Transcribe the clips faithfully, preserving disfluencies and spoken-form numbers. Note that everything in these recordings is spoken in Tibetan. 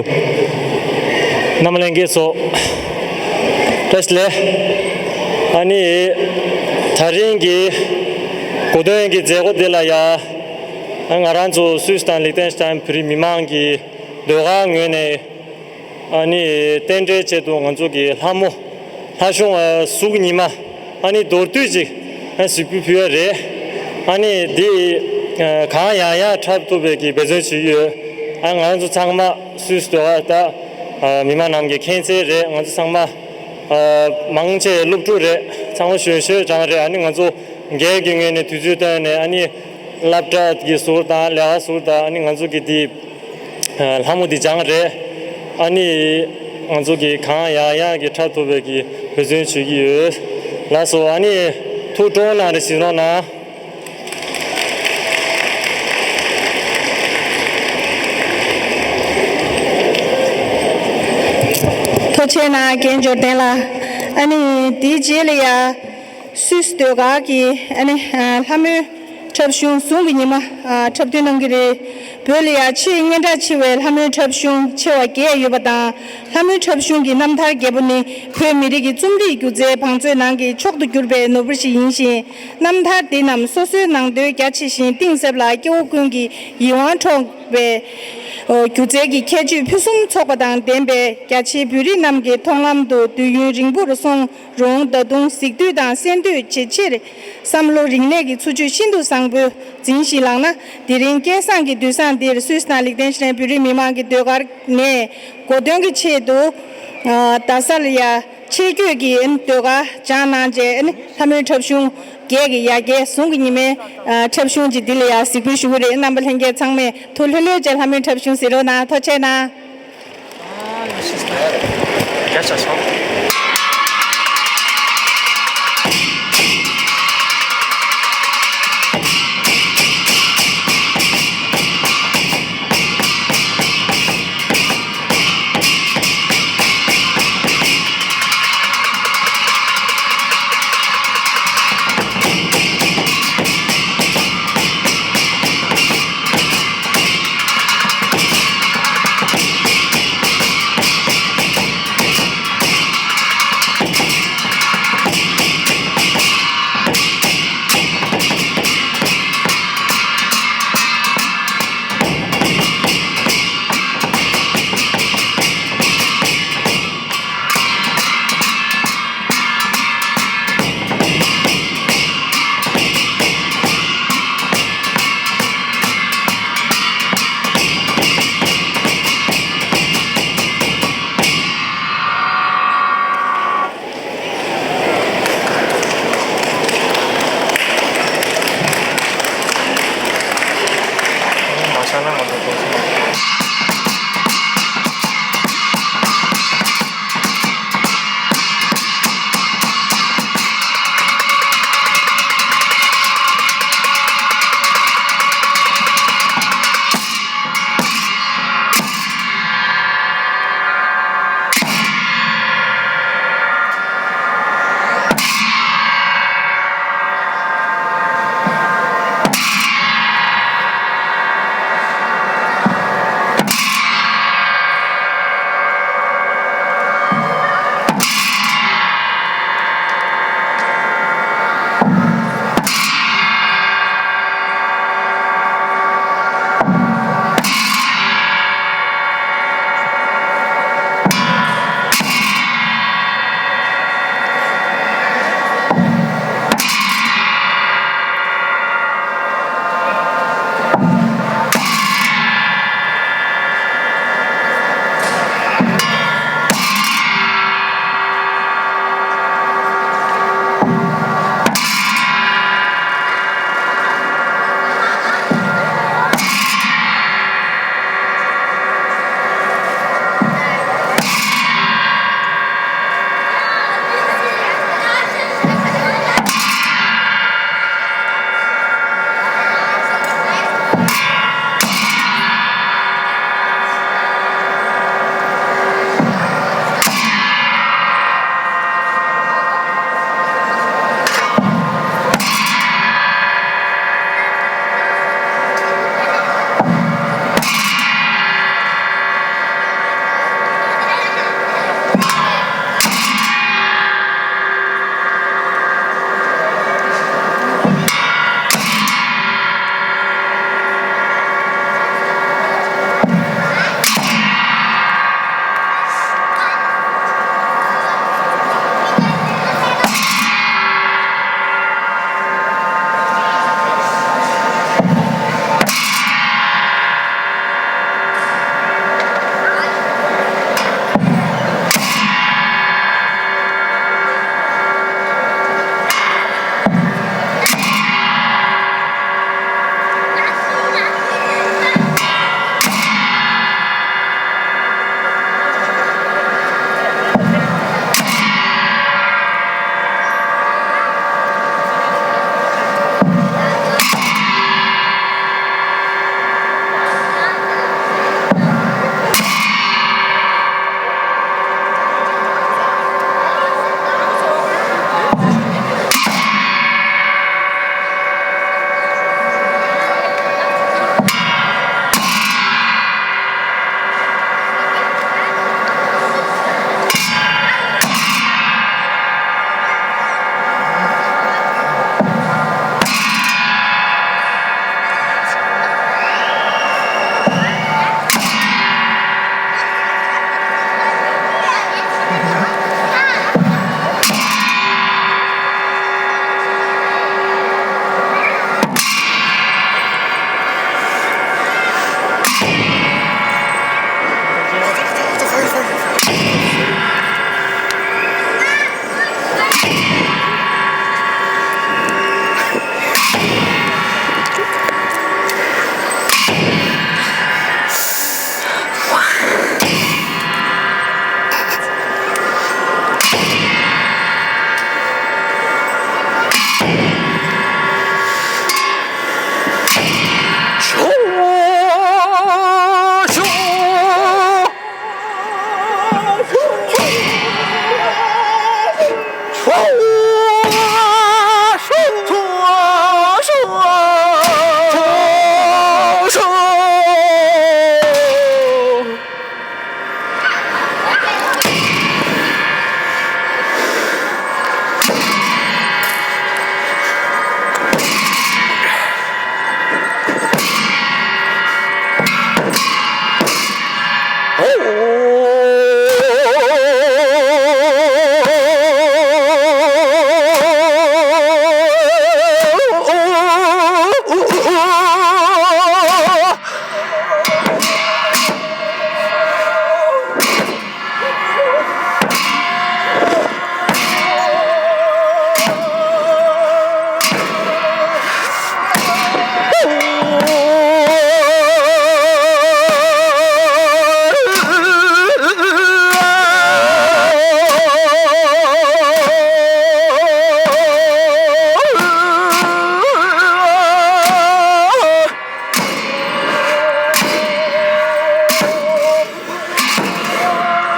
རྣམ་པ་ལྷན་རྒྱས་ཚོ། བཀྲ་ཤིས་བདེ་ལེགས། ཨ་ནི། ད་རིང་གི་གོ་སྟོན་གྱི་མཛད་སྒོ་འདི་ལ་ཡ། ང་རང་ཚོ་སུད་སི་དང་ལིག་ཏེན་སི་ཏན་བོད་རིགས་མི་མང་གི་ཟློས་གར་ངོས་ནས། ཨ་ནི་རྟེན་འབྲེལ་ཆེད་དུ་ང་ཚོ་གི་ལྷ་མོ་ལྷ་གཞུང་གཟུགས་ཉི་མ་ཨ་ནི་མདོར་བསྡུས་ཅིག་གཟིགས་འབུལ་ཕུལ་ཡ་རེད། ཨ་ནི་འདི་གང་ཡག་ཡག་འཁྲབ་ཐུབ་པའི་གི་འབད་བརྩོན་བྱེད་ཀྱི་ཡོད། ཨ་ང་ཚོ་ཚང་མ་སུད་སི་ཟློས་གར་དང་མི་མང་རྣམས་ཀྱི་མཁྱེན་གསལ་རེད། ང་ཚོ་ཚང་མ་མང་ཆེ་སློབ་ཕྲུག་རེད། ཚང་མ་གཞོན་གཞོན་གྲས་རེད། ཨ་ནི་ང་ཚོ་སྒེར་གྱི་ངོས་ནས་དུས་ཚོད་བཏོན་ནས་ཨ་ནི་སློབ་གྲྭ་གི་ཟུར་དང་ལས་ཀ་ཟུར་དང་ཨ་ནི་ང་ཚོ་གི་འདི། ལྷ་མོ་འདི་སྦྱངས་རེད། ཨ་ནི། ང་ཚོ་གི་གང་ཡག་ཡག་གི་འཁྲབ་ཐུབ་པའི་གི་འབད་བརྩོན་བྱེད་ཀྱི་ཡོད། ལགས་སོ། ཨ་ནི། ཐུགས་སྤྲོ་གནང་རེ་ཞུ་རོགས་གནང་། ཐུགས་རྗེ་གནང་རྒན་འབྱོར་ལྡན་ལགས། ཨ་ནི་དེའི་རྗེས་ལ་ཡ། སུད་སི་ཟློས་གར་གྱི་ཨ་ནི་ལྷ་མོའི་འཁྲབ་གཞུང་ཟུང་གི་ཉི་མ་འཁྲབ་སྟོན་གནང་གི་རེད། བོད་ལ་ཡ་ཆེས་སྙན་གྲགས་ཆེ་བའི་ལྷ་མོའི་འཁྲབ་གཞུང་ཆེ་བ་བརྒྱད་ཡོད་པ་དང་། ལྷ་མོའི་འཁྲབ་གཞུང་གི་རྣམ་ཐར་རྒྱས་པོ་ནི་བོད་མི་རིགས་ཀྱི་རྩོམ་རིག་སྒྱུ་རྩལ་བང་མཛོད་ནང་གི་མཆོག་ཏུ་གྱུར་པའི་ནོར་བུ་ཞིག་ཡིན་ཞིང་། རྣམ་ཐར་འདི་རྣམས་སོ་སོའི་ནང་དོན་རྒྱ་ཆེ་ཞིང་གཏིང་ཟབ་ལ་སྐྱེ་བོ་ཀུན་གྱི་ཡིད་དབང་འཕྲོག་པའི་སྒྱུ་རྩལ་གྱི་ཁྱད་ཆོས་ཕུན་སུམ་ཚོགས་པ་དང་ལྡན་པས། རྒྱ་ཆེའི་བོད་རིགས་རྣམས་ཀྱི་མཐོང་ལམ་དུ་དུས་ཡུན་རིང་པོར་སོང་རུང་། ད་དུང་གཟིགས་འདོད་དང་གསན་འདོད་ཇེ་ཆེར། བསམ་བློ་རིག་གནས་ཀྱི་འཚོ་བཅུད་ཤིན་ཏུ་བཟང་པོ་འཛིན་ཞིང་ལགས་ན། དེ་རིང་སྐལ་བཟང་གི་དུས་བཟང་འདིར་སུད་སི་དང་ལིག་ཏེན་ཤི་ཏན་བོད་རིགས་མི་མང་གི་ཟློས་གར་ནས་གོ་སྟོན་གྱི་ཆེད་དུ། ཨ་རྡ་སར་ཡ་ཆེད་བསྐྱོད་ཀྱིས་ཟློས་གར་སྦྱངས་གནང་རྗེས་ལྷ་མོའི་འཁྲབ་གཞུང་བརྒྱད་ཀྱི་ཡ་གྱལ་ཟུང་གི་ཉི་མའི་ཨ་འཁྲབ་གཞུང་ཅིག་འདི་ལ་ཡ་གཟིགས་འབུལ་ཞུ་གི་རེད། རྣམ་པ་ལྷན་རྒྱས་ཚང་མས་ཐུགས་ལྷོད་ལྷོད་བྱས་ལྷ་མོའི་འཁྲབ་གཞུང་གཟིགས་རོགས་གནང་། ཐུགས་རྗེ་གནང་།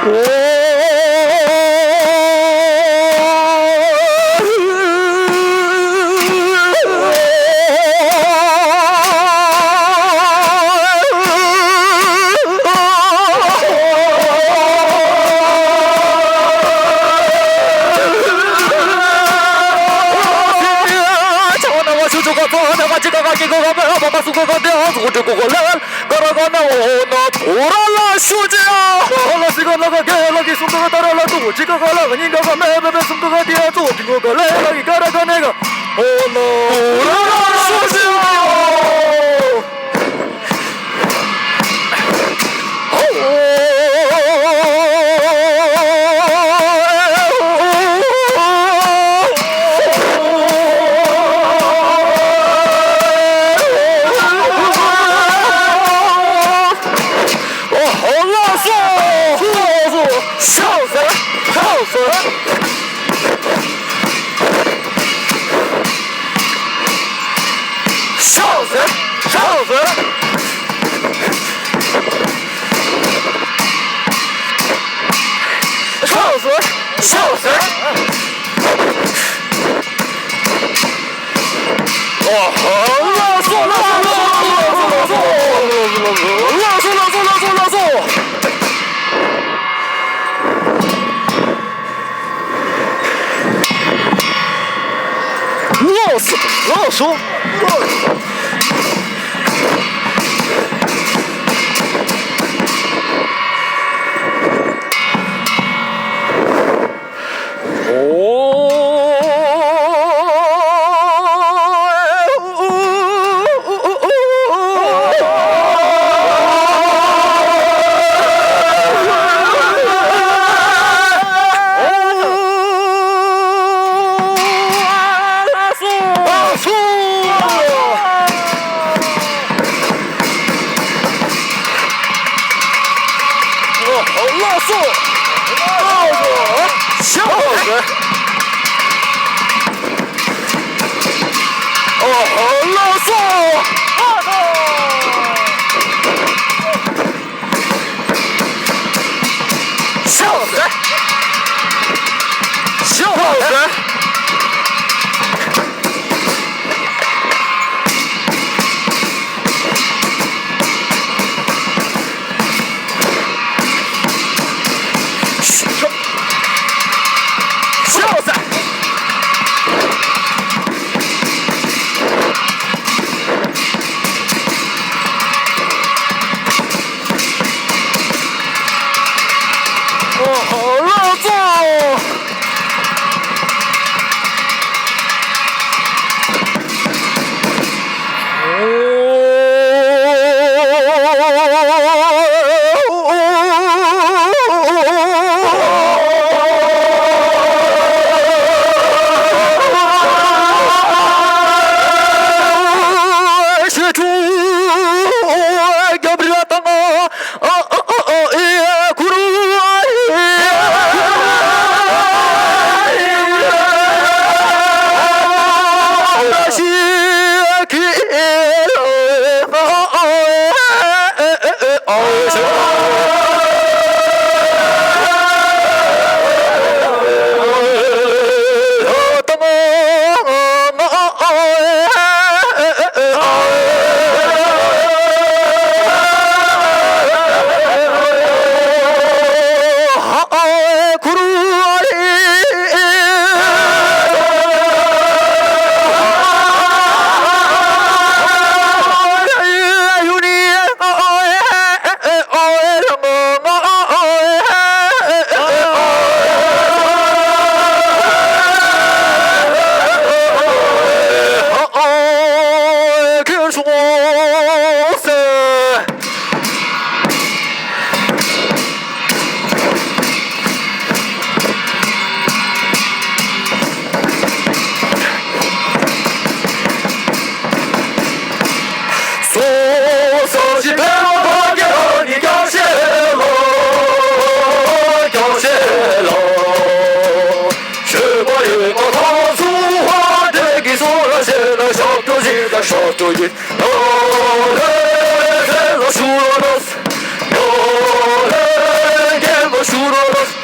ལགས་སོ། ལགས་སོ།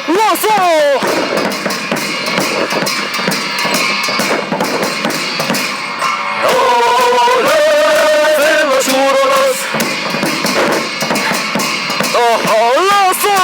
ལགས་སོ། ལགས་སོ།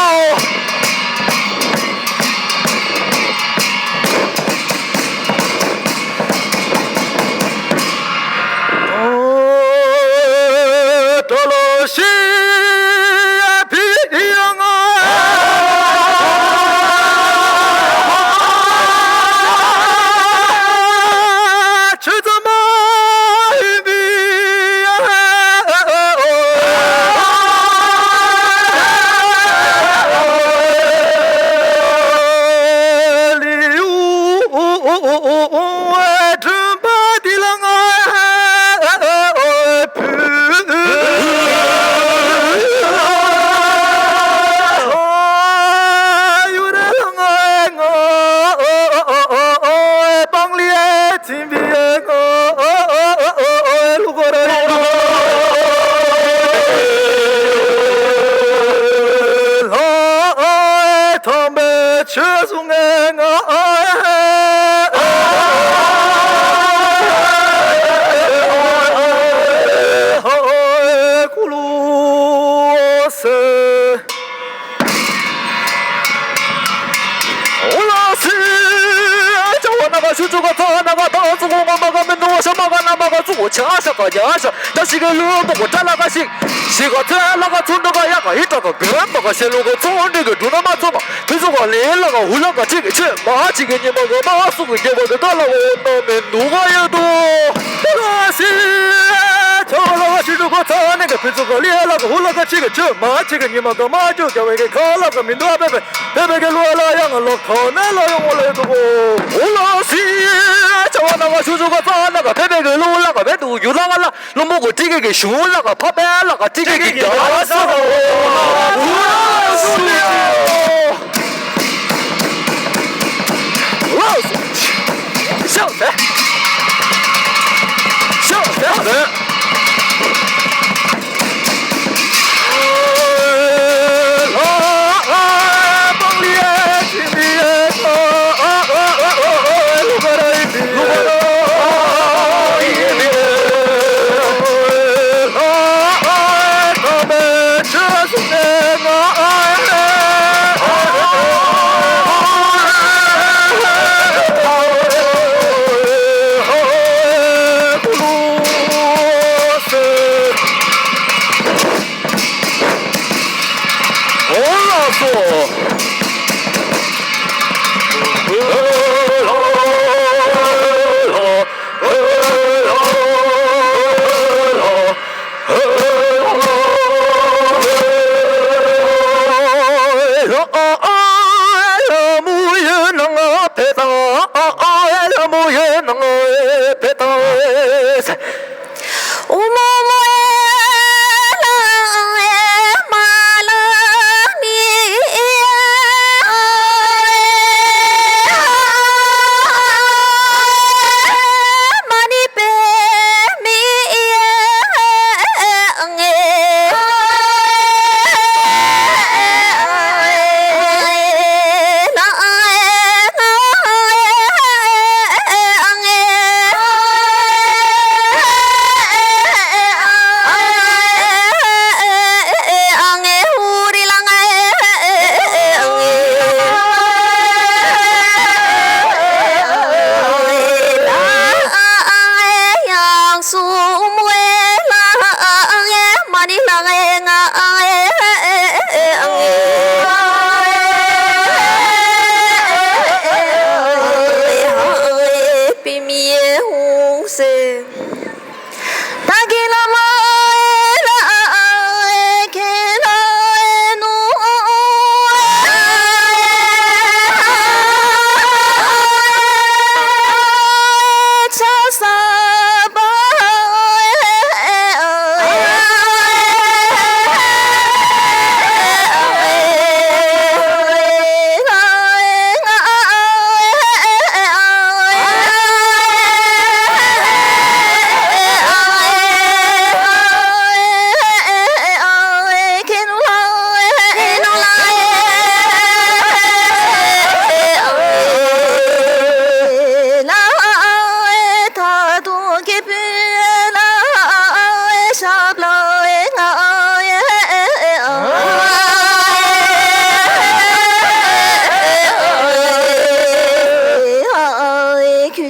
ཆོས་གསུང་ངེ་ང་། ཀུ་ལུ་སེ། འོ་ལ་སི། ཅ་བ་ན་ག་ཤུ་ཅུ་ག་ཚ་ན་ག་ད་ཚུ་གོ་ང་མ་ག་མི་ནོ་ཤ་མ་ག་ན་མ་ག་ཚུ་གོ་ཆ་ཤ་ག་ཡ་ཤ་ད་ཤི་ག་ལུ་མོ་གོ་ཏྲ་ལ་ག་ཤི་ཤི་ག་ཚ་ལ་ག་ཚུ་འདུ་ག་ཡ་ག་ཧི་ཏྲ་ག་ག་མ་ག་ཤེ་ལུ་ག་ཚོ་འདི་ག་འདུ་ན་མ་ཚོ་མ། ཕི་ཚུ་ག་ལེ་ལ་ག་ཧུ་ལ་ག་ཅིག་གི་ཆེ་མ་ཅིག་གི་ཉི་མ་ག་མ་སུ་གི་རྒྱལ་བ་དེ་ད་ལ་འོ་ན་མེ་ནུ་ག་ཡོད་དོ། ལ་སི་ཆོ་ལ་ག་ཤི་ཏུ་ག་ཚ་ནི་ག་ཕི་ཚུ་ག་ལེ་ལ་ག་ཧུ་ལ་ག་ཅིག་གི་ཆེ་མ་ཅིག་གི་ཉི་མ་ག་མ་ཅོ་རྒྱལ་བའི་གི་ཁ་ལ་ག་མི་འདུག་ཨ་པེ་པེ་པེ་པེ་གི་ལུ་ལ་ཡང་ལོ་ཁ་ནེ་ལ་ཡོང་ལེ་དུ་གོ། ཨོ་ལ་སི་ཆོ་ལ་ག་ཤུ་ཚུ་ག་ཚ་ན་ག་པེ་པེ་གི་ལུ་ལ་ག་པེ་དུ་ཡུ་ལ་ག་ལ། ལོ་མོ་གོ་ཏི་གེ་གེ་ཤུ་ལ་ག་ཕ་པེ་ལ་ག་ཏི་གེ་གེ་ག་ས་ག་ཨོ་ལ་སུ་ལི་ཡ། ལོ་སེ་ཤོ་སེ་ཤོ་སེ།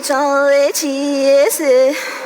དྲང་བའི་ཆེས་སྲིད།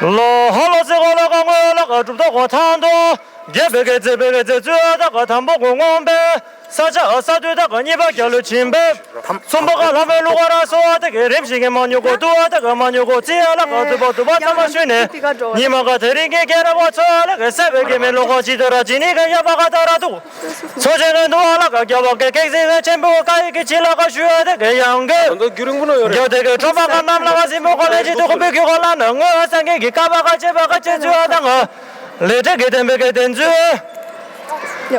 ལོ་ཧོ་ལོ་སེ་གོ་ལ་ག་ངོ་ལ་ག་གྲུབ་ཐོབ་གོ་ཐང་དོ། རྒྱལ་བའི་གི་རྩེ་བའི་གི་རྩེ་བཙུན་ཨ་ད་ག་དམ་པོ་གོ་ངོམ་པའི། ས་ཆ་ཨ་ས་དུས་ད་ག་གཉིས་པ་རྒྱ་ལོ་ཆིན་པའི། ཚོམ་པ་ག་ལ་མའི་ལུ་ག་ར་སོ་ཨ་ད་གི་རིམ་ཞིག་གི་མ་ཉོ་གོ་ཏུ་ཨ་ད་ག་མ་ཉོ་གོ་ཚི་ཨ་ལ་ག་དུ་པ་དུ་པ་ཐ་མ་ཤུ་ནས། ཉི་མ་ག་དེ་རིང་གི་རྒྱལ་རབས་ཚོ་ཨ་ལ་གི་ས་བའི་གི་མེ་ལོ་ག་ཅི་ད་ར་ཅི་ནི་ག་ཡ་པ་ག་ད་ར་དུ། མཚོ་ཆེན་གྱི་འདུ་བ་ལ་ཀ་རྒྱལ་བ་གི་ཀེག་ཟིན་བའི་ཆེན་པོ་ཀ་ཡི་གི་ཆི་ལ་ཀ་ཞུ་ཡ་དེ་གི་ཡང་གི། ད་ལྟ་རྒྱུ་རིང་པོ་ནོ་ཡོད་རེད། རྒྱ་དེ་གི་ཁྲོམ་པ་ཀ་གནམ་ལ་ཀ་སྲིན་པོ་ཀ་ལས་ཅི་དུ་ཀུ་པི་གི་ཀ་ལ་ན་ངོ་ས་གི་གི་ཀ་བ་ཀ་ཅེ་བ་ཀ་ཅེ་ཚུ་ཡ་དང་ང་། ལས་འབྲས་ཀྱི་བསྟན་པའི་གི་བསྟན་ཚུལ།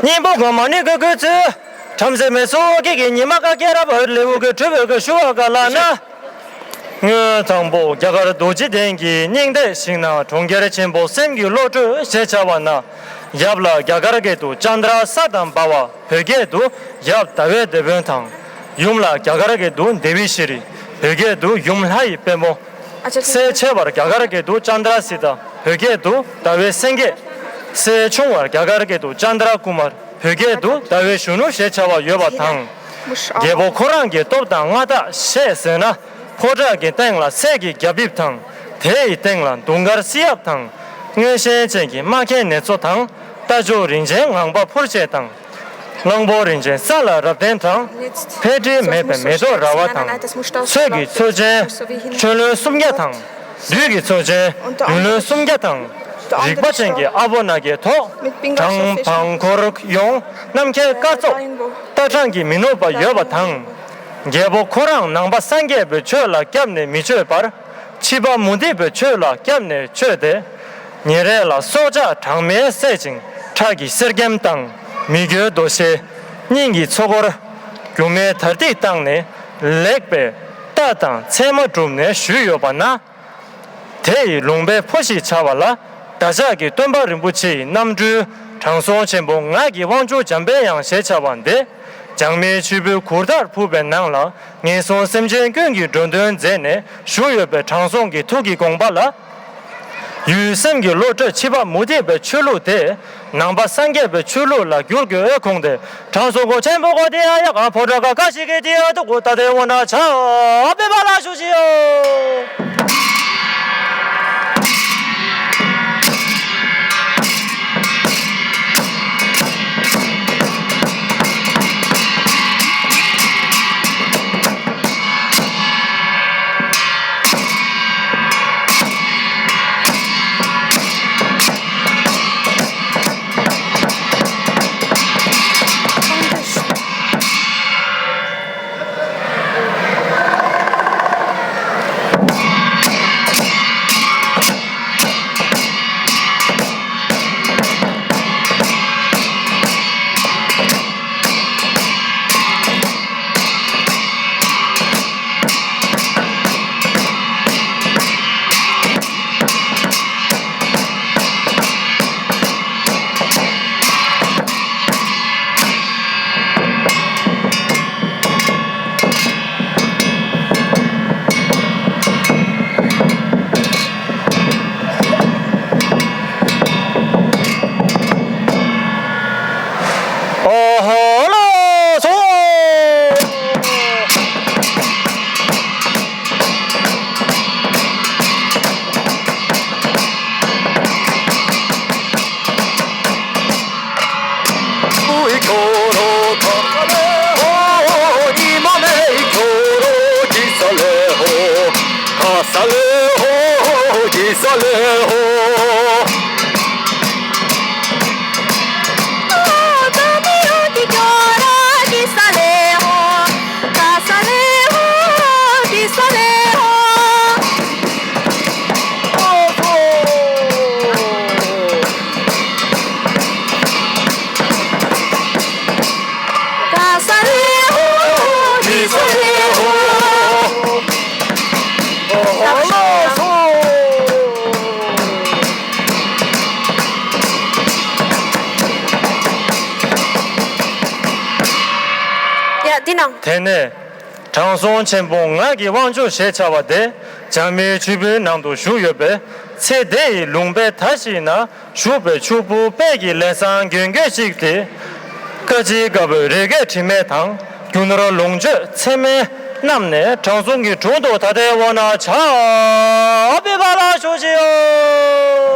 སྙིང་པོ་གོ་མ་ནི་གི་གུ་ཚུལ། བྲམ་ཟེ་མེ་སོ་གི་གི་ཉི་མ་ཀ་ཀེ་ར་བ་ལེ་བུ་གི་གྲུབ་པའི་གི་ཞུ་བ་ཀ་ལ་ན། སྔོན་དང་པོ་རྒྱ་གར་རྡོ་རྗེ་གདན་གྱི་སྙིང་ཐིག་ཞིག་ན་གྲོང་ཁྱེར་ཆེན་པོ་སེམས་ཀྱི་བློ་གྲོས་ཞེས་བྱ་བ་ན། ཡབ་ལ་རྒྱ་གར་སྐད་དུ་ཙནྡྲ་ས་དང་འབར་བ། བོད་སྐད་དུ་ཡབ་ཟླ་བའི་དེད་དཔོན་དང་། ཡུམ་ལ་རྒྱ་གར་སྐད་དུ་དེ་བི་ཤྲི། བོད་སྐད་དུ་ཡུམ་ལྷ་ཡི་དཔལ་མོ། སྲས་ཆེ་བར་རྒྱ་གར་སྐད་དུ་ཙནྡྲ་སི་ཏ། བོད་སྐད་དུ་ཟླ་བའི་སེང་གེ། སྲས་ཆུང་བར་རྒྱ་གར་སྐད་དུ་ཙནྡྲ་ཀུ་མར། བོད་སྐད་དུ་ཟླ་བའི་གཞོན་ནུ་ཞེས་བྱ་བ་ཡོད་པ་དང་། རྒྱལ་པོ་ཁོ་རང་གི་སྟོབས་དང་མངའ་བདག་ཞེས་ཟེར་ན། ཕོ་བྲང་གི་སྟེང་ལ་གསེར་གྱི་རྒྱ་ཕིབས་དང་། དེ་ཡི་སྟེང་ལ་དུང་དཀར་བསིལ་ཡབ་དང་། མངོན་ཤེས་ཅན་གྱི་རྨ་ཁའི་ནེ་ཙོ་དང་། རྟ་མཆོག་རིན་ཆེན་ངང་པ་ཕུར་བཅས་དང་། གླང་པོ་རིན་ཆེན་ས་ལ་རབ་བརྟན་དང་། འཕེལ་འགྲིབ་མེད་པའི་མེ་ཏོག་ར་བ་དང་། ཚོས་ཀྱི་མཚོ་ཆེན་ཆོས་བློན་སུམ་བརྒྱ་དང་། བདུད་ཀྱི་མཚོ་ཆེན་བདུད་བློན་སུམ་བརྒྱ་དང་། རིག་པ་ཅན་གྱི་ཨ་ཕོ་ན་གའི་ཐོག་དྲང་འཕང་འཁོར་ཡོངས་ནམ་མཁའི་སྐར་ཚོགས། རྟ་གྲངས་ཀྱིས་མི་ནུབ་པ་ཡོད་པ་དང་། རྒྱལ་པོ་ཁོ་རང་ནང་པ་སངས་རྒྱས་པའི་ཆོས་ལ་སྐྱབས་ནས་མི་སྤྱོད་པར། ཕྱི་པ་མུ་སྟེགས་པའི་ཆོས་ལ་སྐྱབས་ནས་སྤྱོད་དེ། ཉིན་རེ་ལ་སྲོག་ཆགས་གྲངས་མེད་བསད་ཅིང་ཁྲག་གི་གསེར་སྐྱེམས་དང་། མི་རྒོད་རྡོ་ཤལ། སྙིང་གི་ཚོགས་འཁོར། རྒྱུ་མའི་དར་ཏིག་བཏང་ནས། ལེགས་པའི་རྟ་དང་མཚན་མ་བསྒྲུབས་ནས་བཞུགས་ཡོད་པ་ན། དེ་ཡི་ལུང་པའི་ཕོ་ཞེས་བྱ་བ་ལ། བདག་ཅག་གི་སྟོན་པ་རིན་པོ་ཆེའི་རྣམ་སྤྲུལ་དྲང་སྲོང་ཆེན་པོ་ངག་གི་དབང་ཕྱུག་འཇམ་དཔལ་དབྱངས་ཞེས་བྱ་བ་འདི། འཇག་མའི་ཆུ་བོའི་གུར་དར་ཕུབ་པའི་ནང་ལ། ངན་སོང་སེམས་ཅན་ཀུན་གྱི་འགྲོ་དོན་མཛད་ནས་བཞུགས་ཡོད་པའི་དྲང་སྲོང་གི་ཐུགས་ཀྱི་དགོངས་པ་ལ། ཡུལ་སེམས་ཀྱི་བློ་གྲོས་ཕྱི་པ་མུ་སྟེགས་པའི་ཆོས་ལུགས་དེ། ནང་པ་སངས་རྒྱས་པའི་ཆོས་ལུགས་ལ་བསྒྱུར་དགོས་འོས་ཁུངས་ཏེ། དྲང་སྲོང་གོ་ཆེན་པོ་གོ་དེ་ཡ་ཡ་ག་ཕོ་བྲང་ག་ཀ་ཤི་གི་དེ་ཡ་དུ་གོ་ད་དེ་འོ་ན་ཆ་པེ་པ་ལ་ཞུ་ཞི་ཡོ། ཨོ་ཧོ་ལོ་སོ། ཡ། འདི་ནང་། དེ་ནས་དྲང་སྲོང་ཆེན་པོ་ངག་གི་དབང་ཕྱུག་ཞེས་བྱ་བ་དེ་འཇག་མའི་ཆུ་བོའི་ནང་དུ་བཞུགས་ཡོད་པས། ཚེ་འདི་ཡི་ལུང་པའི་མཐའ་ཞིག་ན་བཞུགས་པའི་ཕྱུག་པོ་དཔལ་གྱི་ལས་བཟང་རྒྱན་གོས་གཅིག་སྟེ། ཀ་ཅི་དཀར་པོའི་རས་ཀྱི་དྲི་མེད་དང་། རྒྱུ་ནོར་ལོངས་སྤྱོད་ཚད་མེད་བསྣམས་ནས་དྲང་སྲོང་གི་དྲུང་དུ་ད་ལྟའི་འོ་ན་ཕྱག་འབུལ་བ་ལ་ཞུ་ཞིའོ།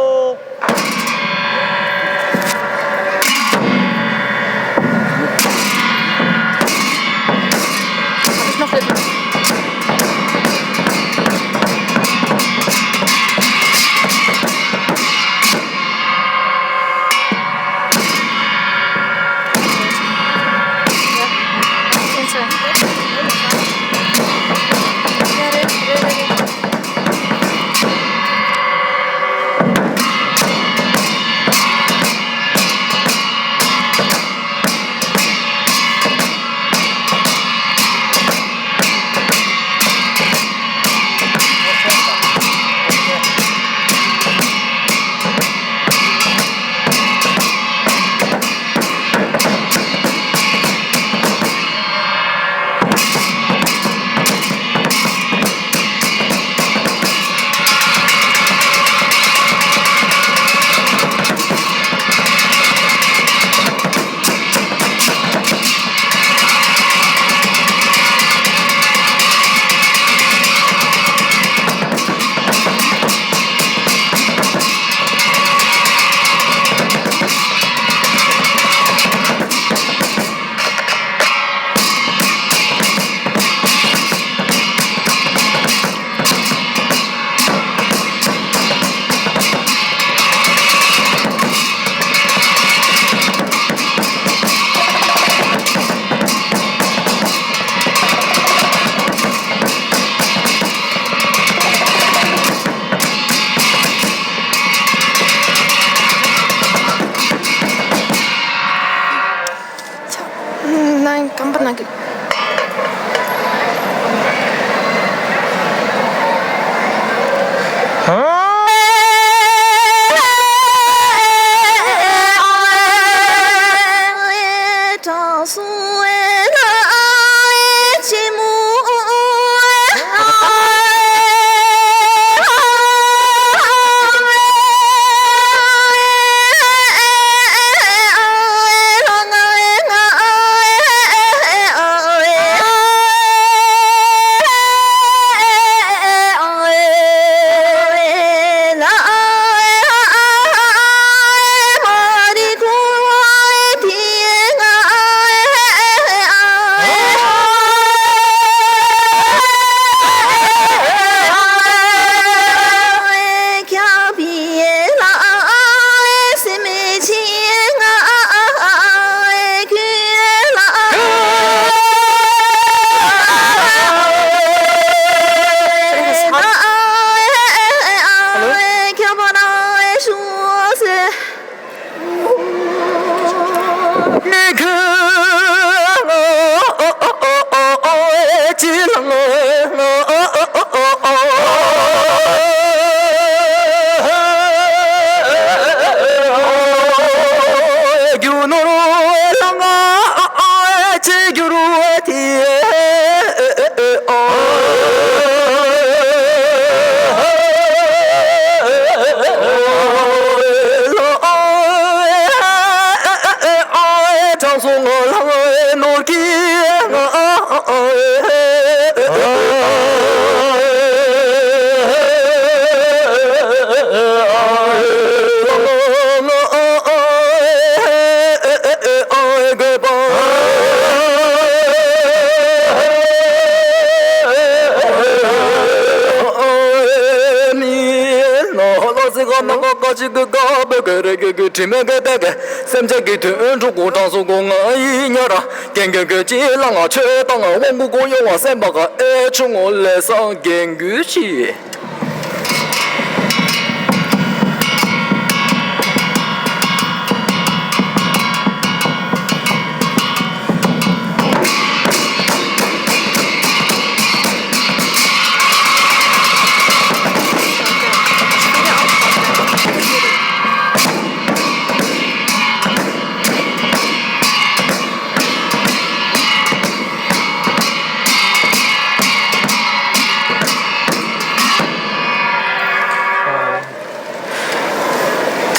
ག་མ་ག་ག་ཅི་གི་ག་བོད་གི་རི་གི་གི་དྲི་མེད་གི་དེ་གི་སེམས་ཅན་གི་དོན་འགྲོ་གོ་དྲང་སོ་གོ་ང་ཡི་ཉ་ར་རྒན་གི་གི་ཅི་ལ་ང་ཆོས་དང་ང་དབང་གོ་གོ་ཡོང་བ་སེམས་པ་ག་ཨེ་ཆུ་ངོ་ལེ་སང་རྒན་གུ་ཅི།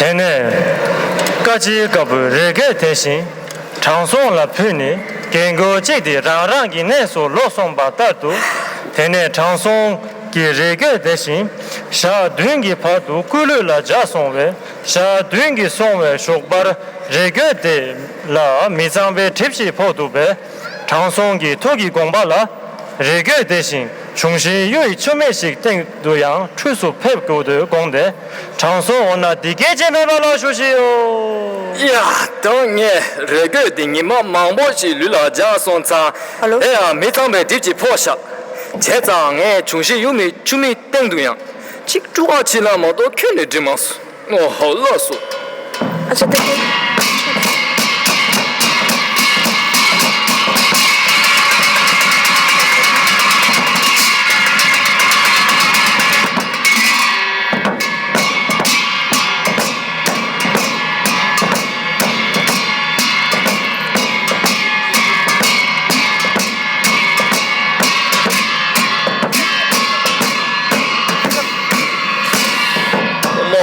དེ་ནས་བཀའ་སྤྱིའི་བཀའ་པོད་རེ་འགས་དེ་བཞིན་དྲང་སྲོང་ལ་ཕུལ་ནས་རྒན་རྒོན་གཅིག་དེ་རང་རང་གི་གནས་སུ་ལོག་སོང་བ་ལྟར་དུ། དེ་ནས་དྲང་སྲོང་གི་རེ་འགས་དེ་བཞིན་ཞག་བདུན་གྱི་བར་དུ་སྐུ་ལུས་ལ་འཇའ་སོང་བས། ཞག་བདུན་གྱི་སོང་བའི་ཞོགས་པར་རེ་འགས་དེ་ལ་མི་གཙང་བའི་གྲིབ་ཞིག་ཕོག་འདུག་པས། དྲང་སྲོང་གི་ཐུགས་ཀྱི་དགོངས་པ་ལ། རེ་འགས་དེ་བཞིན་འབྱུང་བཞིའི་གཡུ་ཡི་ཆུ་མིག་ཞིག་སྟེང་དུ་ཡང་འཁྲུས་སུ་ཕེབས་དགོས་དོན་དགོངས་ཏེ། དྲང་སྲོང་འོ་ན་འདི་སྐད་ཅེས་སྨྲས་པ་ལ་ཞུ་ཞིའོ། ཡ། ད་ངས་རེ་འགས་འདི་ཉི་མ་མང་པོ་ཞིག་ལུས་ལ་འཇའ་སོང་ཙང་། ཨ་ལོ། དེ་ཡང་མི་གཙང་བའི་གྲིབ་ཅིག་ཕོག་ཤག་བྱས་ཙང་ངས་འབྱུང་བཞིའི་གཡུ་མིག་ཆུ་མིག་སྟེང་དུ་ཡང་ཅིག་བཀྲུ་བ་ཅིག་ལ་མ་གཏོགས་ཁྱོན་ནས་འགྲིག་མ་སོང་། ཨོ་ཧོ་ལགས་སོ། ཨ་ཅེ་ཏེ་ཀེ།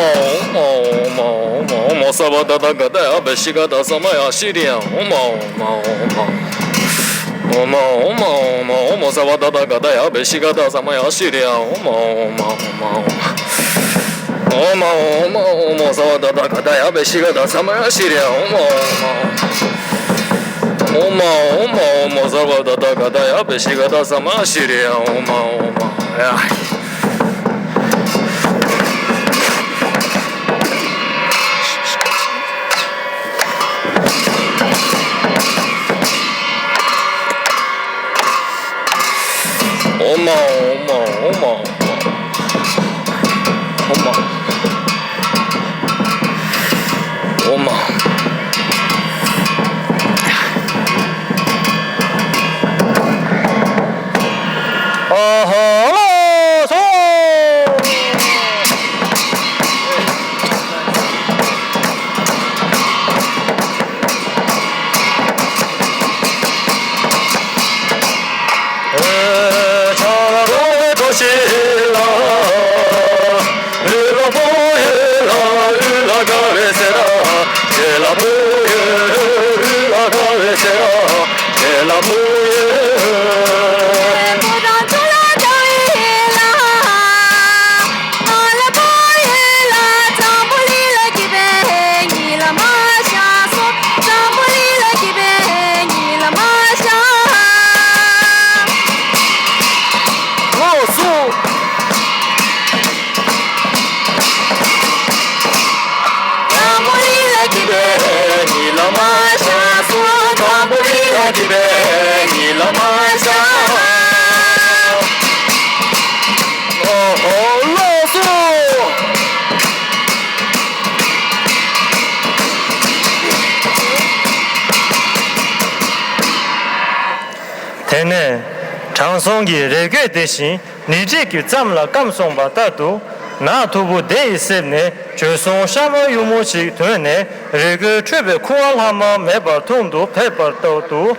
ཨོ་མ་ཨོ་མ་ཨོ་མ་ཨོ་མ་ཨོ་མ་ཨོ་མ་ས་བ་ད་ད་ག་ད་ཡ་བེ་ཤི་ག་ད་ས་མ་ཡ་ཤི་རི་ཡ། ཨོ་མ་ཨོ་མ་ཨོ་མ་ཨོ་མ་ཨོ་མ་ཨོ་མ་ཨོ་མ་ཨོ་མ་ས་བ་ད་ད་ག་ད་ཡ་བེ་ཤི་ག་ད་ས་མ་ཡ་ཤི་རི་ཡ། ཨོ་མ་ཨོ་མ་ཨོ་མ་ཨོ་མ་ཨོ་མ་ཨོ་མ་ཨོ་མ་ས་བ་ད་ད་ག་ད་ཡ་བེ་ཤི་ག་ད་ས་མ་ཡ་ཤི་རི་ཡ། ཨོ་མ་ཨོ་མ་ཨོ་མ། ཨོ་མ་ཨོ་མ་ཨོ་མ་ས་བ་ད་ད་ག་ད་ཡ་བེ་ཤི་ག་ད་ས་མ་ཤི་རི་ཡ། ཨོ་མ་ཨོ་མ་ཡ། ཨོ་མ་ཨོ་མ་ཨོ་མ་ཨོ་མ། ཨོ་མ། ཨ་ཧ་ལ་སོ། ཨོ་ཧོ་ལགས་སོ། དེ་ནས་དྲང་སྲོང་གི་རེ་འགས་དེ་བཞིན་ནི་དྲིལ་གྱི་རྩམ་ལ་སྐམ་སོང་བ་ལྟར་དུ། ནགས་མཐུག་པོ་དེ་ཡི་གསེབ་ནས་བྱོལ་སོང་ཤ་བ་ཡུ་མོ་ཞིག་ཐོན་ནས་རེ་འགས་ཁྲོས་པའི་ཁུ་བ་ལྷག་མ་མེད་པར་འཐུང་དུ་ཕེབས་པ་ལྟར་དུ།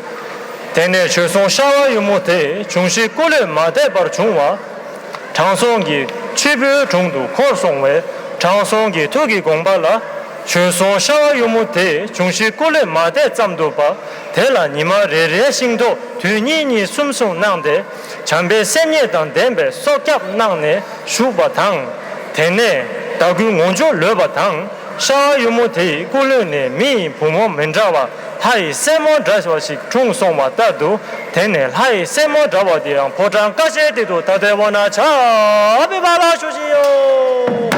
དེ་ནས་བྱོལ་སོང་ཤ་བ་ཡུ་མོ་དེ་འབྱུང་བཞི་སྐུ་ལུས་མ་དད་པར་བྱུང་བ། དྲང་སྲོང་གི་མཆིལ་བུའི་དྲུང་དུ་འཁོར་སོང་བས། དྲང་སྲོང་གི་ཐུགས་ཀྱི་དགོངས་པ་ལ། བྱོལ་སོང་ཤ་བ་ཡུ་མོ་དེ་འབྱུང་བཞི་སྐུ་ལུས་མ་དད་ཙམ་དུ་བ། དེ་ལ་ཉི་མ་རེ་རེའི་ཤིང་ཏོག་དུས་གཉིས་གཉིས་གསུམ་གསུམ་གནང་སྟེ། བྱམས་པའི་སེམས་ཉིད་དང་ལྡན་པའི་སྲོག་སྐྱབས་གནང་ནས་བཞུགས་པ་དང་། དེ་ནས་ཟླ་དགུའི་ངོ་མཇུག་ལོས་པ་དང་། ཤ་བ་ཡུ་མོ་དེ་ཡི་སྐུ་ལུས་ནས་མི་ཡི་བུ་མོ་མི་འདྲ་བ་ལྷ་ཡི་སྲས་མོ་འདྲ་བ་ཞིག་འཁྲུངས་སོང་བ་ལྟར་དུ། དེ་ནས་ལྷ་ཡི་སྲས་མོ་འདྲ་བ་དེ་ཡང་ཕོ་བྲང་ཀ་ཤའི་སྟེང་དུ་ད་ལྟའི་འོ་ན་ཆགས་པའི་བར་ལ་བཞུགས་བཞིན་ཡོད།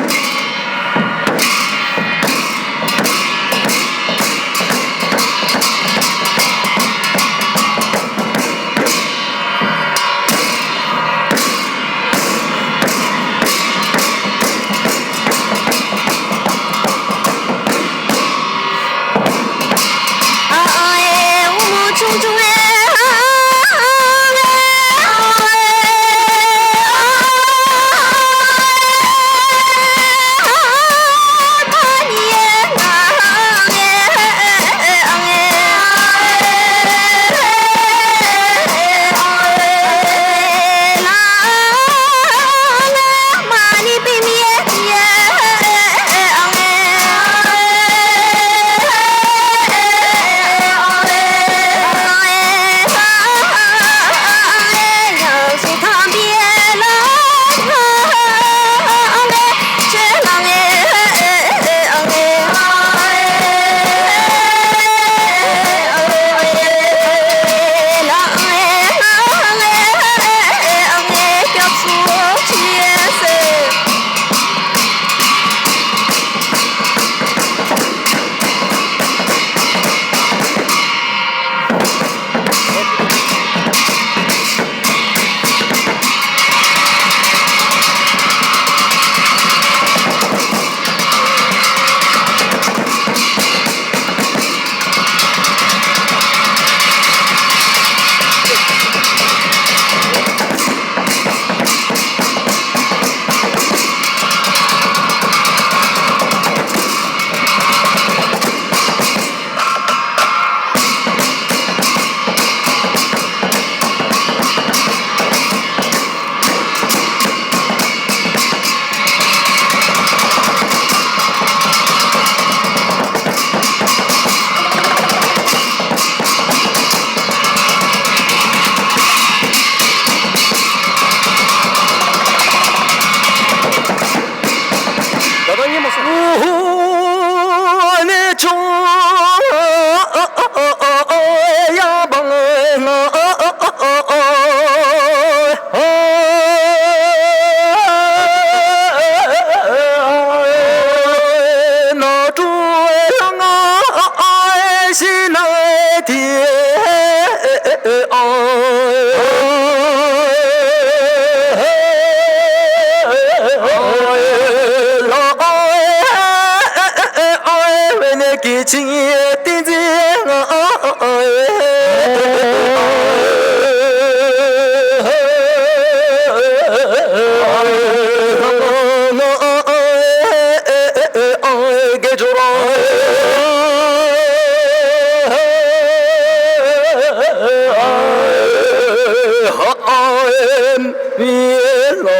ཆིང་ཡེ་ཏིང་ཙི་ང་།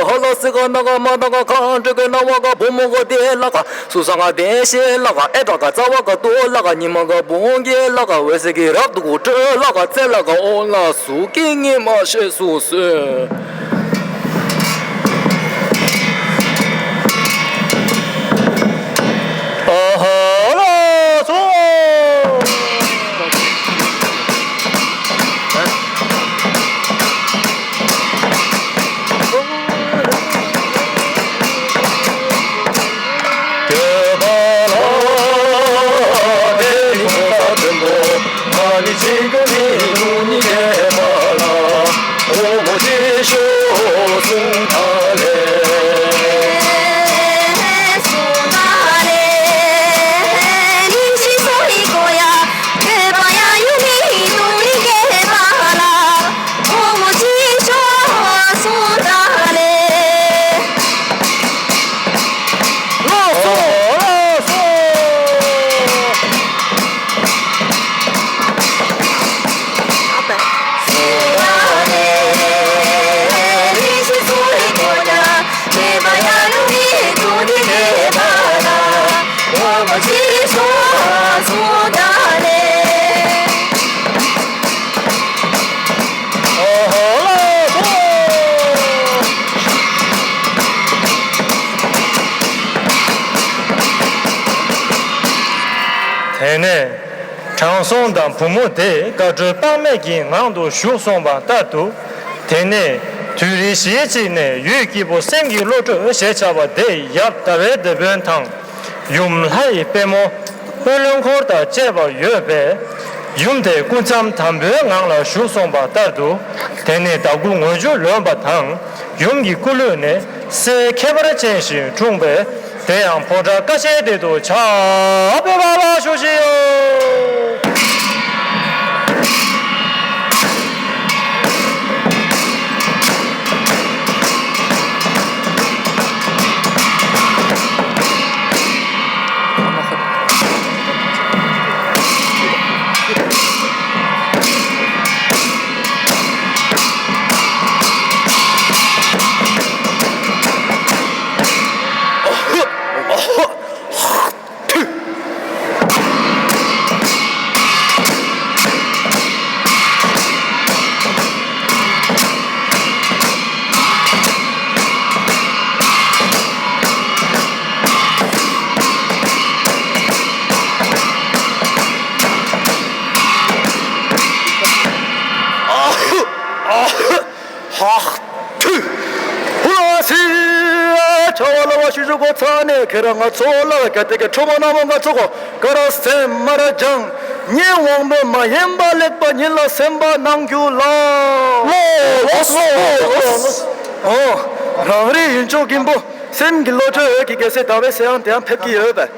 ཧ་ལ་སི་ག་ན་ག་མ་ན་ག་གང་འདྲ་གི་ན་བ་ག་བུ་མོ་ག་དེ་ལ་ག་སུ་ས་ང་དེ་ཤེས་ལ་ག་ཨེ་ད་ག་ཙ་བ་ག་ཏོ་ལ་ག་ཉི་མ་ག་བོང་གེ་ལ་ག་འོད་ཟེར་གི་རབ་ཏུ་གུ་སྤྲོད་ལ་ག་ཚེ་ལ་ག་ཨོ་ལ་སུ་ཀི་ངི་མ་ཤེས་སུ་སོས། ཨ་ཧ་ལ་སོ། དེ་ནས་དྲང་སྲོང་དང་བུ་མོ་དེ་དགའ་སྤྲོ་དཔག་མེད་ཀྱི་ངང་དུ་བཞུགས་སོང་བ་ལྟར་དུ། དེ་ནས་དུས་རིང་ཞེ་གཅིག་ནས་འོད་སྐྱེས་པོ་སེམས་ཀྱི་བློ་གྲོས་ཞེས་བྱ་བ་དེ་ཡབ་ཟླ་བའི་མདེ་དཔོན་དང་། ཡུམ་ལྷ་ཡི་པད་མོ། དཔོན་སློབ་འཁོར་དང་བཅས་པ་ཡོད་པས། ཡུམ་དེ་སྐུ་མཚམས་དམ་པོའི་ངང་ལ་བཞུགས་སོང་བ་ལྟར་དུ། དེ་ནས་ཟླ་དགུ་ངོས་སྦྱོར་ལོན་པ་དང་། ཡུམ་གྱི་སྐུ་ལུས་ནས་སྲས་ཁྱད་པར་ཅན་ཞིག་འཁྲུངས་པས། དེ་ཡང་ཕོ་བྲང་ཀ་ཤའི་སྟེང་དུ་ཕྱག་འབུལ་བ་ལ་ཞུ་ཞིག་ཡོད། ཧ། ཐུ། ཧུ་ཨ་སི། ཨ་ཆ་བ་ལ་བ་ཤུ་ཞུ་གོ་ཚ་ནེ་ཁེ་ར་ང་ཚོ་ལ་ག་ཏེ་གེ་ཁྲོ་མོ་ན་མོ་ང་ཚོ་གོ་ག་ར་སེམས་མ་ར་ཇང་ཉེ་དབང་པོ་མ་ཡེན་པ་ལེགས་པ་ཉིད་ལ་སེམས་པ་ནང་རྒྱུ་ལ། ལོ་ལོ་ལོ་ལོ། ཨོ། རང་རེ་ཡིན་ཆོག་གིན་པོ་སེམས་ཀྱི་བློ་གྲོས་འོད་ཀྱི་རྒྱལ་སྲས་ཟླ་བའི་གསལ་ཡང་དེ་ཡང་ཕེབས་ཀྱི་ཡོད་པས།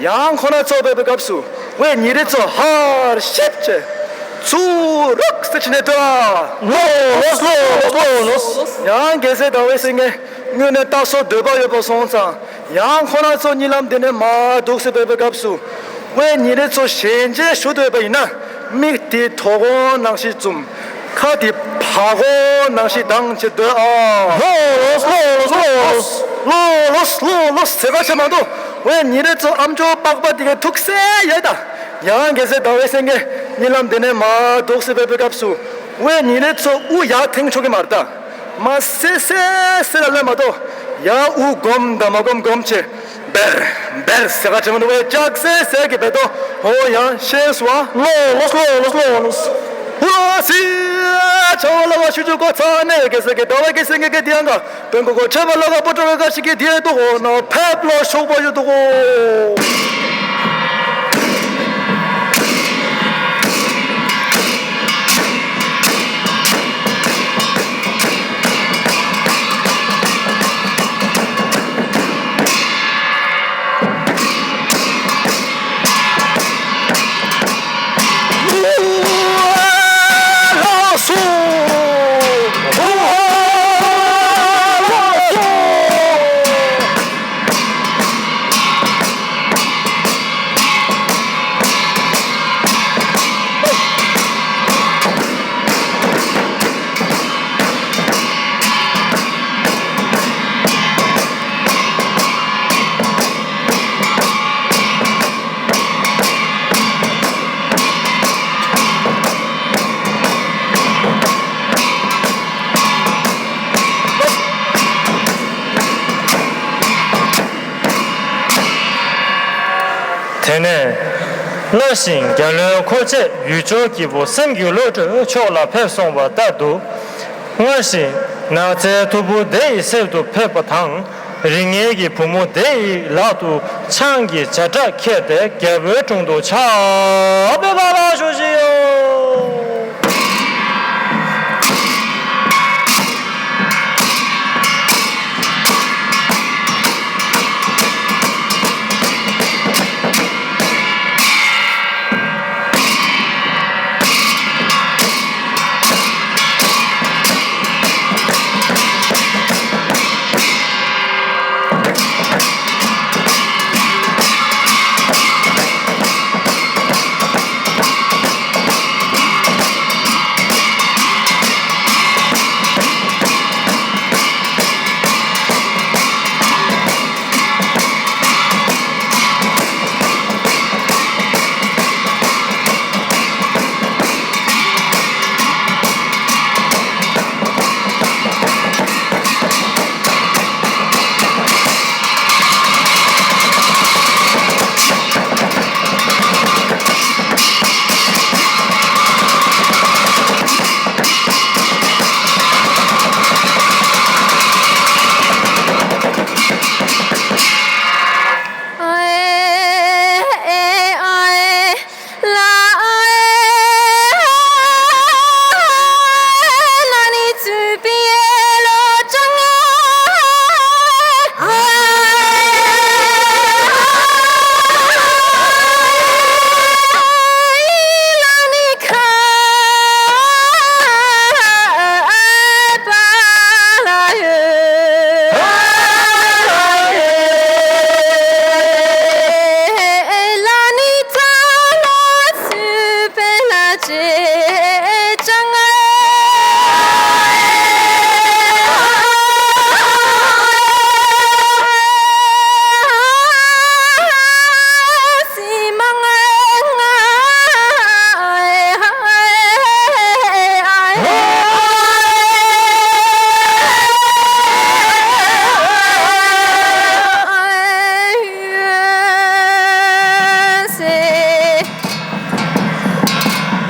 ཡང་ཁོ་ན་ཚོགས་ཕེབས་པའི་སྐབས་སུ་ཝེ་ཉི་རེ་ཚོ་ཧར་ཤེབ་ཅེ་ཚུ་རོགས་སེ་ཆི་ནེ་ཏོ། ལོ་ལོ་ལོ་ལོ་ལོ། ཡང་རྒྱལ་སྲས་ཟླ་བའི་གསལ་ངས་དངོས་གནས་རྟག་སོ་འདོད་པ་ཡོད་པ་སོང་ཙང་ཡང་ཁོ་ན་ཚོ་གཉིད་ལམ་དེ་ནས་མ་འདུག་སེ་ཕེབས་པའི་སྐབས་སུ་ཝེ་ཉི་རེ་ཚོ་ཞལ་མཇལ་ཞུ་འདོད་པ་ཡིན་ན་མིག་དེ་དོ་དགོང་ནང་བཞིན་བཙུམ། ཁ་དེ་ཕ་གོ་ནང་བཞིན་གདངས་བྱེད་འདོད་ཨ། ལོ་ལོ་ལོ་ལོ་ལོ། ལོ་ལོ་ཟེར་ག་བྱེད་མ་འདུག་ཝེ་ཉི་རེ་ཚོ་ཨམ་ཅོག་པགས་པ་དེ་གའི་ཐུག་སེ་ཡས་ད། ཡང་རྒྱལ་སྲས་ཟླ་བའི་གསལ་ངས་གཉིད་ལམ་དེ་ནས་མ་འདུག་སེ་ཕེབས་པའི་སྐབས་སུ་ཝེ་ཉི་རེ་ཚོ་དབུ་ཡར་འཐེན་ཆོག་གི་མ་རེད་ད། མ་སེ་སེ་སེ་ལ་ལས་མ་གཏོགས་ཡར་དབུ་སྒོམ་དང་མ་སྒོམ་སྒོམ་བྱེད། བེར་བེར་ཟེར་ག་བྱེད་མ་འདུག་ཝེ་ལྕགས་སེ་སེ་གི་བེ་ཏོ་ཧོ་ཡང་ཤེས་སུ་བ། ལོ་ལོ་ལོ་ལོ་ལོ། ཧུ་ཨ་སི། ཆ་བ་ལ་བ་ཤུ་ཅུ་གོ་ཚ་ནེ་རྒྱལ་སྲས་ཀྱི་ཟླ་བའི་གསལ་ངས་གི་དེ་ཡང་ག་བོན་གོ་གོ་ཆེ་བ་ལ་ག་པོ་ཏྲོ་ག་ཤི་གི་དེ་ཏོ་གོ་ན་ཕེབས་ལོ་ཤོག་པ་ཡོད་དོ་གོ། དེ་ནས་སླར་ཞིང་རྒྱལ་བློན་འཁོར་བཅས་ཡུལ་ཕྱོགས་ཀྱི་བུ་སེམས་ཀྱི་བློ་གྲོས་ཕྱོགས་ལ་ཕེབས་སོང་བ་ལྟར་དུ། སྔར་བཞིན་ནགས་ཚལ་མཐུག་པོ་དེ་ཡི་གསེབ་ཏུ་ཕེབས་པ་དང་། རིགས་ངན་གྱི་བུ་མོ་དེ་ཡི་ལག་ཏུ་ཆང་གི་བྱ་ཁྲག་ཁྱེར་ཏེ་རྒྱལ་པོའི་དྲུང་དུ་ཕྱག་འབུལ་བར་ཞུ་བཞིན་ཡོད།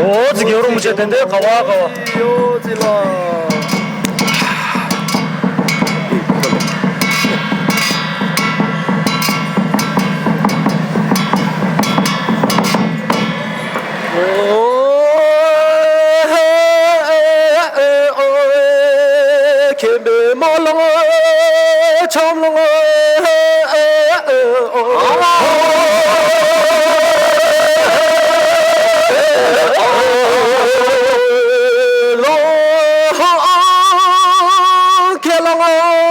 ཨོ་ཙི་གེ་རུ་མུ་ཆེ་དེ་འདྲའི་ག་བ་ག་བ། ཨོ་ཙི་ལ། མཁན་པོའི་མ་ལོང་ཆམ་ལོང་། ལོང་ཁེ་ལོང་།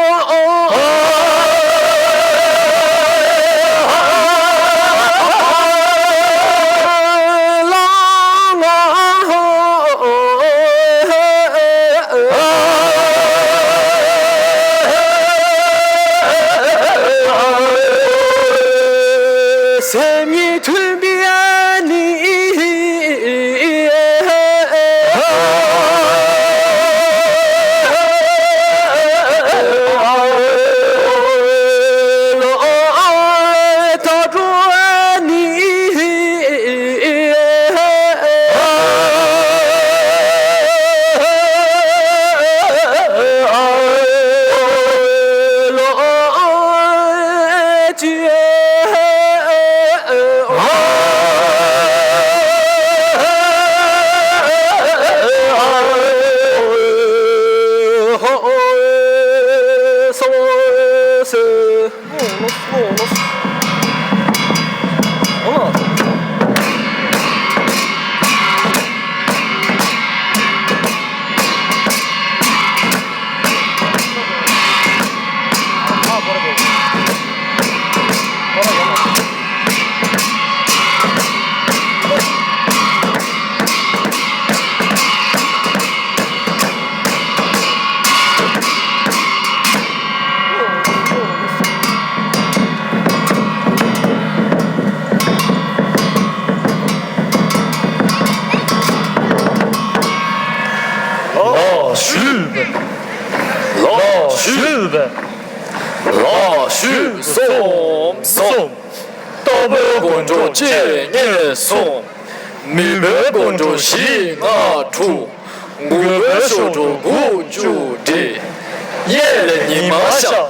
སེམས་ཉིད་མཐུན་པའི་ནི། ལོ་ཞུས་པ། ལོ་ཞུས་པ། ལོ་ཞུས་སོམ་སོམ། སྟག་པོའི་སྒོམ་སྒྲུབ་གཅིག་གཉིས་གསུམ། མི་བོའི་སྒོམ་སྒྲུབ་བཞི་ལྔ་དྲུག། འགུགས་པའི་གཞུང་དྲུག་དགུ་བཅུ་བགྲེས། གཡས་ལས་ཉི་མ་ཤར།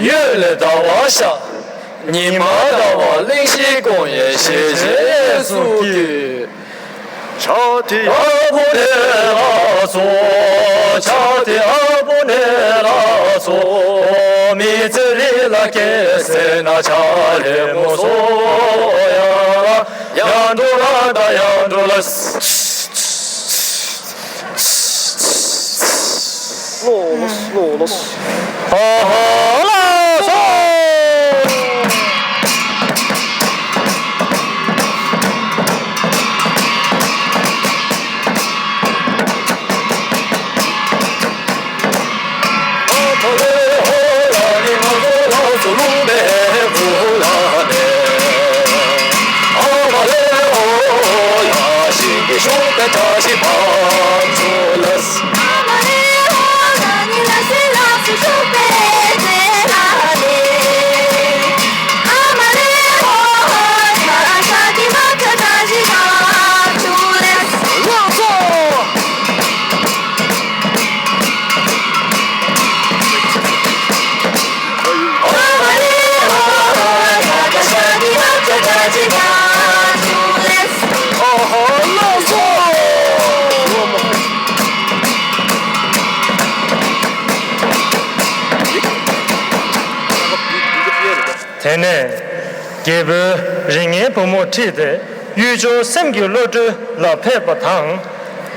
གཡོན་ལས་ཟླ་བ་ཤར། ཉི་མ་ཟླ་བ་གླིང་བཞི་སྐོར་ཡས་ཞལ་མཇལ་གཡས་སུ་བསྐྱོད། ཆ་ཏི་ཨ་བུ་ནེ་ལ་སོ། ཆ་ཏི་ཨ་བུ་ནེ་ལ་སོ། མི་ཚེ་རི་ལ་ཀེ་སེ་ན་ཆ་ལེ་མོ་སོ་ཡ་ལ། ཡང་འགྲོ་ལ་ད་ཡང་འགྲོ་ལ། ལོ་ལོ་ལོ་ལོ། ཧ་ཧ་ལ་སོ། དེ་ནས་རྒྱལ་པོས་རིགས་ངན་བུ་མོ་ཁྲིད་དེ་གཡུལ་ཕྱོགས་སེམས་ཀྱི་བློ་གྲོས་ལ་ཕེབས་པ་དང་།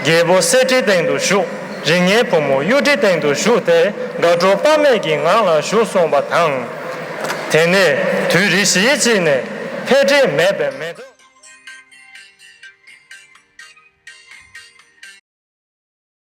རྒྱལ་པོ་གསེར་ཁྲིའི་སྟེང་དུ་བཞུགས། རིགས་ངན་བུ་མོ་གཡུ་ཁྲིའི་སྟེང་དུ་བཞུགས་ཏེ་དགའ་སྤྲོ་དཔག་མེད་ཀྱི་ངང་ལ་བཞུགས་སོང་བ་དང་། དེ་ནས་དུས་རེ་ཞིག་ཅིག་ནས་འཕེལ་འགྲིབ་མེད་པའི་མེ་ཏོག